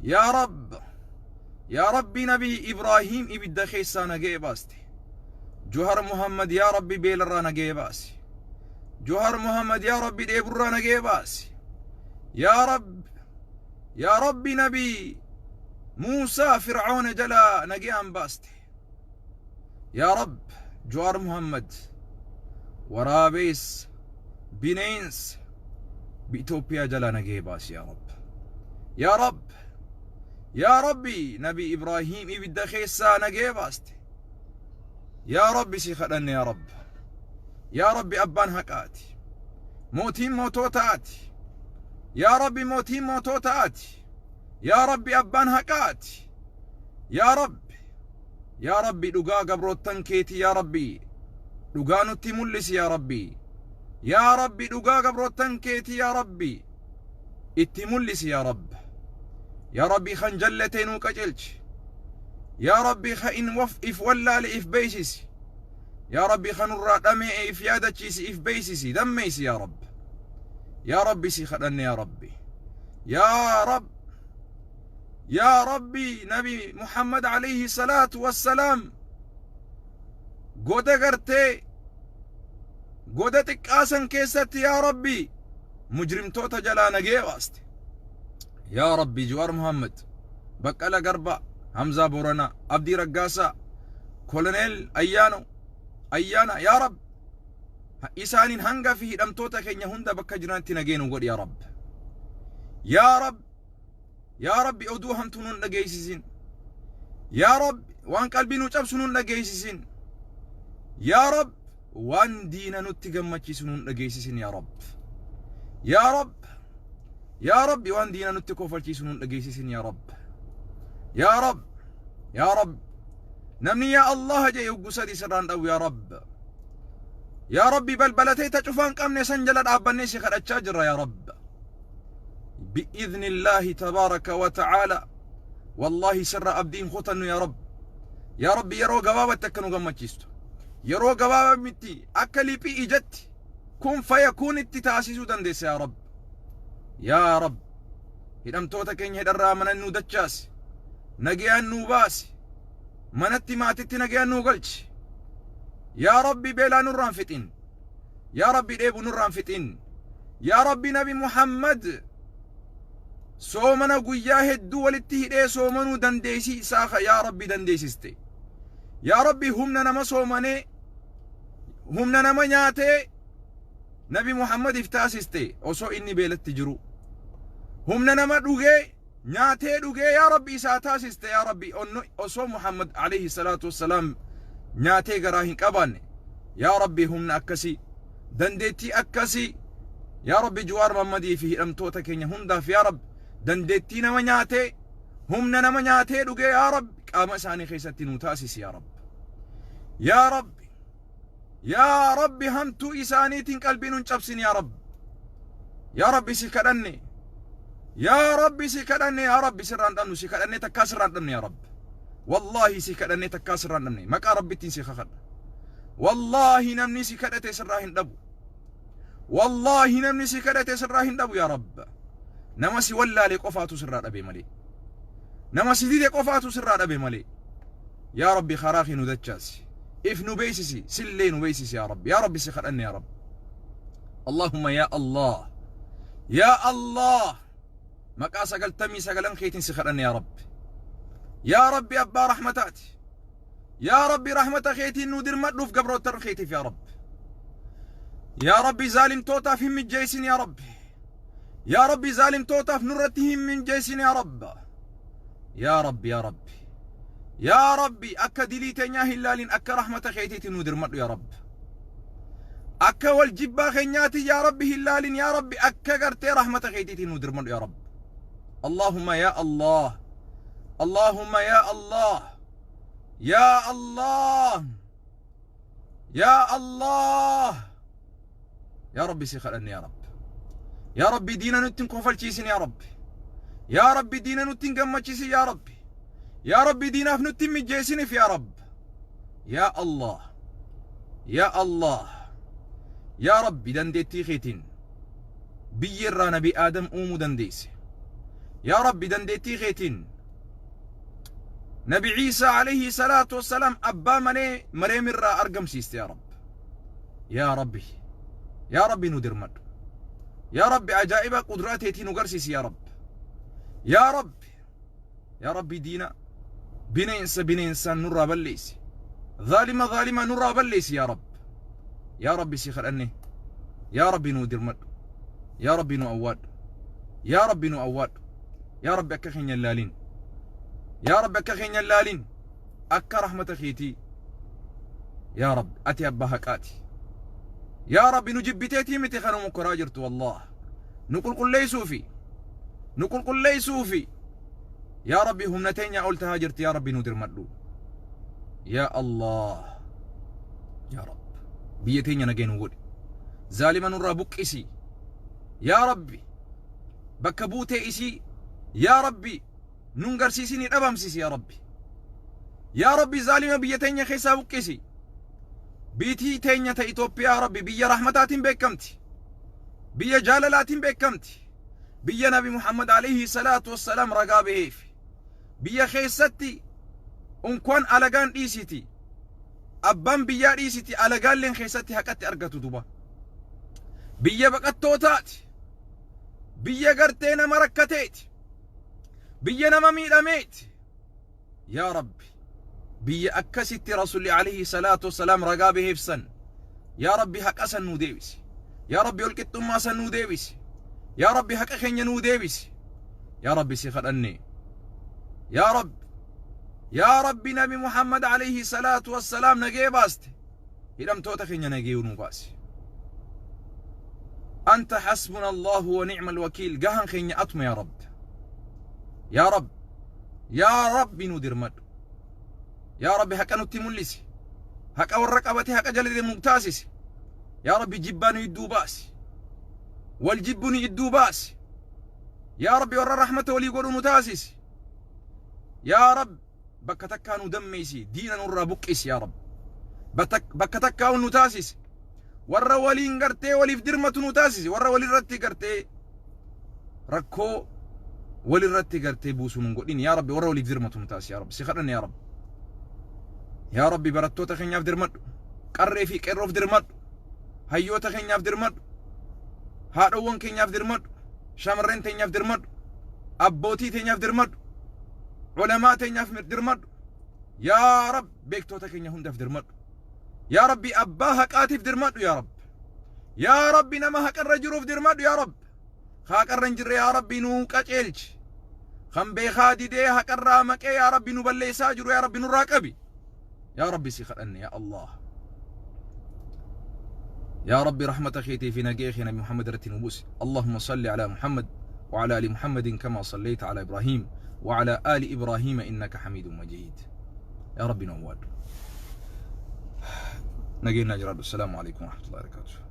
Yaa Rabb, yaa Rabbi, Nabi Ibraahiim ibidda keessaa nagee baaste. Johar Muhammad, yaa Rabbi, beelarraa nagee baasi. Johar Muhammad, yaa Rabbi, dheeburraa nagee baasi. Yaa Rabb, yaa Rabbi, Nabi Muusaa Fir'auna jalaa nagayaan baaste. Yaa Rabb, Johar Muhammad waraabeessa bineensa Itoophiyaa jalaa nagee baasi, yaa Rabb. Yaa Rabb, yaa Rabbi, Nabi Ibraahiim ibidda keessaa nagee baaste. Yaa Rabbi, si kadhanne, yaa Rabb. Yaa Rabbi, abbaan haqaati. Mootiin moototaati. Yaa Rabbi, mootiin moototaati. Yaa Rabbi, abbaan haqaati. Yaa Rabbi, yaa Rabbi, dhugaa gabroottan keetii, yaa Rabbi, dhugaa nutti mul'isi, yaa Rabbi. Yaa Rabbi, dhugaa gabroottan keetii, yaa Rabbi, itti mul'isi, yaa Rabbi. Yaa Rabbi, kan jallatee nuu qajeelchi. Yaa Rabbi, kan in if wallaale if beeysisi. Yaa Rabbi, kan nurraa dhame'e if yaadachiisi, if beeysisi, dammeeysi, yaa Rabbi. Yaa Rabbi, si kadhanne, yaa Rabbi. Yaa Rabbi, yaa Rabbi, Nabi Muhammad alayhi salaatu wassalaam goda gartee goda xiqqaasan keessatti, yaa Rabbi, mujrimtoota jalaa nagee baaste. Yaa Rabbi, Jawaar Muhammad, Baqqala Garba, Hamzaa Boranaa, Abdii Raggaasaa, Koloneel Ayyaano Ayyaana, yaa Rabbi, isaaniin hanga fi hidhamtoota keenya hunda bakka jiranitti nagee nu godhi, yaa Rabbi. Yaa Rabbi, yaa Rabbi, oduu hamtuu nun dhageessisin. Yaa Rabbi, waan qalbii nu cabsu nun dhageessisin. Yaa Rabbi, waan diina nutti gammachiisu nun dhageessisin, yaa Rabbi. Yaa Rabbi, yaa Rabbi, waan diina nutti kofalchiisu nun dhageessisin, yaa Rabbi. Yaa Rabbi, yaa Rabbi, namni yaa Allah jee yoggu sadi sirraan dhabu, yaa Rabbi. Yaa Rabbi, balbalatee ta cufaan qabne san jala dhaabbannee si kadhachaa jirra, yaa Rabbi. بإذن الله تبارك وتعالى، والله sirra abdiin kutannu, yaa Rabbi. Yaa Rabbi, yeroo gabaabatti akka nu gammachiistu, yeroo gabaabaa miti, akka liphii ijatti kun fayakuun itti taasisuu dandeessa, yaa Rabbi. Yaa Rabbi, hidhamtoota keenya hidharraa mana nu dachaasi, nagayaan nuu baasi, manatti maatitti nagayaan nuu galchi. Yaa Rabbi, beelaa nurraan fixin. Yaa Rabbi, dheebu nurraan fixin. Yaa Rabbi, Nabi Muhammad soomana guyyaa hedduu walitti hidhee soomanuu dandeessii isaa, yaa Rabbi, dandeessiste. Yaa Rabbi, humna nama soomanee, humna nama nyaatee Nabi Muhammadiif taasiste osoo inni beelatti jiru. Humna nama dhugee, nyaatee dhugee, yaa Rabbi, isaa taasiste, yaa Rabbi, osoo Muhammad alayhi salaatu wassalaam nyaatee garaa hin qabaanne. Yaa Rabbi, humna akkasii, dandeettii akkasii, yaa Rabbi, Jawaar Muhammadii fi hidhamtoota keenya hundaaf, yaa Rabbi, dandeettii nama nyaatee, humna nama nyaatee dhugee, yaa Rabbi, qaama isaanii keessatti nu taasisi, yaa Rabbi. Yaa Rabbi, yaa Rabbi, hamtuu isaaniitiin qalbii nun cabsin, yaa Rabbi. Yaa Rabbi, si kadhanne. Yaa Rabbi, si kadhanne. Yaa Rabbi, sirraan dhabnu, si kadhanne takkaa sirraan dhabne, yaa Rabbi. Wallaahi, si kadhanne takkaa sirraan dhabne. Maqaa Rabbittiin si kakadha. Wallaahi, namni si kadhate sirraa hin dhabu. Wallaahi, namni si kadhate sirraa hin dhabu, yaa Rabbi. Nama si wallaale qofaatu sirraa dhabe malee. Nama si dide qofaatu sirraa dhabe malee. Yaa Rabbi, karaa kee nu dachaasi. If nu beeksisi, sillee nu beeksisi, yaa Rabbi. Yaa Rabbi, si kadhanne, yaa Rabbi. اللهم يا الله، يا الله، maqaa 99n keetiin si kadhanne, yaa Rabbi. Yaa Rabbi, abbaa rahmataati. Yaa Rabbi, rahmata keetiin nu dirmadhuuf gabroottan keetiif, yaa Rabbi. Yaa Rabbi, zaalimtootaaf hin mijjeessin, yaa Rabbi. Yaa Rabbi, zaalimtootaaf nurratti hin mijjeessin, yaa Rabbi. Yaa Rabbi, yaa Rabbi. Yaa Rabbi, akka dilii teenyaa hin laalin, akka rahmata keetiitiin nu dirmadhu, yaa Rabbi. Akka wal jibbaa keenyaati, yaa Rabbi, hin laalin, yaa Rabbi, akka gartee rahmata keetiitiin nu dirmadhu, yaa Rabbi. اللهم يا الله، اللهم يا الله، يا الله، يا الله، يا ربي si kadhanne, yaa Rabbi. Yaa Rabbi, diina nutti hin kofalchiisin, yaa Rabbi. Yaa Rabbi, diina nutti hin gammachiisin, yaa Rabbi. Yaa Rabbi, diinaaf nutti hin mijjeesiniif, yaa Rabbi. Yaa Allah, yaa Allah, yaa Rabbi, dandeettii keetiin biyya irraa Nabi Aadam uumuu dandeesse. Yaa Rabbi, dandeettii keetiin Nabi Ciisaa alayhi salaatu wassalaam abbaa malee Mareem irraa argamsiiste. Yaa Rabbi, yaa Rabbi, yaa Rabbi, nu dirmadhu. Yaa Rabbi, ajaa'iba qudraa teetii nu garsiisi. Yaa Rabbi, yaa Rabbi, yaa Rabbi, diina bineensa bineensaan nurraa balleessi, zaalima zaalima nurraa balleessi. Yaa Rabbi, yaa Rabbi, si kadhanne. Yaa Rabbi, nu dirmadhu. Yaa Rabbi, nu awwaadhu. Yaa Rabbi, nu awwaadhu. Yaa Rabbi, akka keenya hin laalin. Yaa Rabbi, akka keenya hin laalin, akka rahmata keetii. Yaa Rabbi, ati abbaa haqaati. Yaa Rabbi, nu jibbiteetii miti kanuma mokkoraa jirtu. Wallah, nu qulqulleessuufi, nu qulqulleessuufi. Yaa Rabbi, humna teenya ol tahaa jirti. Yaa Rabbi, nu dirmadhu. Yaa Allah, yaa Rabbi, biyya teenya nagee nu godhi, zaalima nurraa buqqisi. Yaa Rabbi, bakka buutee isii, yaa Rabbi, nun garsiisinii dhabamsiisi. Yaa Rabbi, yaa Rabbi, zaalima biyya teenya keessaa buqqisi. Biitii teenya ta Itoophiyaa, Rabbi, biyya rahmataatiin beekamti, biyya jaalalaatiin beekamti, biyya Nabi Muhammad alayhi salaatu wassalaam ragaa baheef, biyya keessatti unkwaan alagaan dhiisiti, abbaan biyyaa dhiisiti, alagaalleen keessatti haqatti argatu duba. Biyya baqattootaati, biyya gartee nama rakkateeti, biyya nama miidhameeti. Yaa Rabbi, biyya akkasitti Rasulli alayhi salaatu wassalaam ragaa baheef san, yaa Rabbi, haqa san nuu deebisi. Yaa Rabbi, walqixxummaa san nuu deebisi. Yaa Rabbi, haqa keenya nuu deebisi. Yaa Rabbi, si kadhanne. Yaa Rabbi, yaa Rabbi, Nabi Muhammad alayhi salaatu wassalaam nagee baaste, hidhamtoota keenya nagee nuu baasi. أنت حسبنا الله ونعم الوكيل. Gahan keenya atuma. Yaa Rabbi, yaa Rabbi, yaa Rabbi, nu dirmadhu. Yaa Rabbi, haqa nutti mul'isi, haqa warra qabate haqa jala deemu taasisi. Yaa Rabbi, jibbaa nu idduu baasi, wal jibbu nu idduu baasi. Yaa Rabbi, warra rahmata walii godhu nu taasisi. Yaa Rabbi, bakka takkaa nu dammeeysi, diina nurraa buqqisi. Yaa Rabbi, bakka takkaa nu taasisi, warra waliin gartee waliif dirmatu nu taasisi, warra walirratti gartee rakkoo walirratti gartee buusu nun godhin. Yaa Rabbi, warra waliif dirmatu nu taasisi. Yaa Rabbi, si kadhanne. Yaa Rabbi, yaa Rabbi, barattoota keenyaaf dirmadhu, qarree fi qeerroof dirmadhu, hayyoota keenyaaf dirmadhu, haadhowwan keenyaaf dirmadhu, shamarreen teenyaaf dirmadhu, abbootii teenyaaf dirmadhu, culamaa teenyaaf dirmadhu. Yaa Rabbi, beektoota keenya hundaaf dirmadhu. Yaa Rabbi, abbaa haqaatiif dirmadhu. Yaa Rabbi, yaa Rabbi, nama haqarra jiruuf dirmadhu. Yaa Rabbi, haqarra hin jirre, yaa Rabbi, nuu qaceelchi. Kan beekaa didee haqarraa maqee, yaa Rabbi, nu balleessaa jiru, yaa Rabbi, nurraa qabi. Yaa Rabbi, si kadhanne. Yaa Allah, yaa Rabbi, rahmata keetii fi nagee kee Nabi Muhammad irratti nu buusi. اللهم صل على محمد وعلى آل محمد كما صليت على إبراهيم وعلى آل إبراهيم إنك حميد مجيد. يا ربي، نواد نجينا جراد. السلام عليكم ورحمة الله وبركاته.